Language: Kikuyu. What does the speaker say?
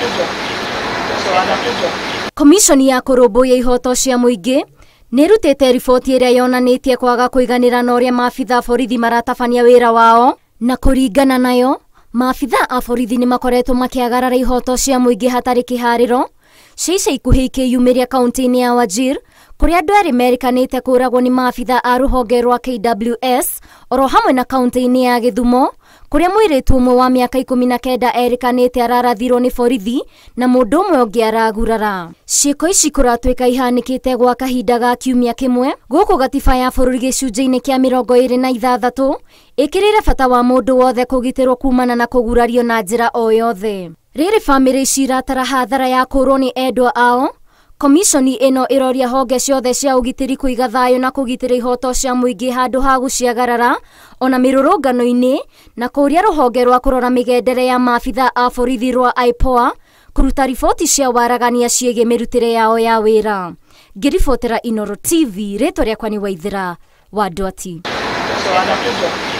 Wanakuja. So wanakuja. Komishoni ya kũrũmbũiya ihoto cia mũingĩ nĩ ĩrutĩte riboti ĩrĩa yonanĩtie kwaga kũiganĩra na ũrĩa maabitha borithi maratabania wĩra wao, na kũringana nayo maabitha a borithi nĩ makoretwo makĩagarara ihoto cia mũingĩ hatarĩ kĩharĩro. Cia ica ikuhĩ ikĩyumĩria kaunti-inĩ ya Wajir kũrĩa andũ erĩ merĩkanĩte kũragwo nĩ maabitha a rũhonge rwa KWS, oro hamwe na kaunti-inĩ ya Gĩthumo kũrĩa mũirĩtu ũmwe wa mĩaka 19 erĩkanĩte ararathirwo nĩ borithi na mũndũ ũmwe ũngĩ aragurara. Ciĩko ici kũratuĩka ihanĩkĩte gwa kahinda ga kiumia kĩmwe gũkũ gatiba ya bũrũri gĩcunjĩ-inĩ kĩa 26 ĩkĩrĩire bata wa mũndũ wothe kũgitĩrwo kumana na kũgurario na njĩra o yothe. Rĩrĩ bamĩrĩ ici iratara hathara ya kũrwo nĩ endwa ao, komishoni ĩno ĩroria honge ciothe cia ũgitĩri kũiga thayũ na kũgitĩra ihoto cia mũingĩ handũ ha gũciagarara ona mĩrũrũngano-inĩ, na kũũria rũhonge rwa kũrora mĩgendere ya maabitha a borithi rwa IPOA kũruta riboti cia waragania ciĩgiĩ mĩrutĩre yao ya wĩra. Ngĩribotera Inooro TV, rĩtwa rĩakwa nĩ Waithĩra wa Ndwati. So wanakuja.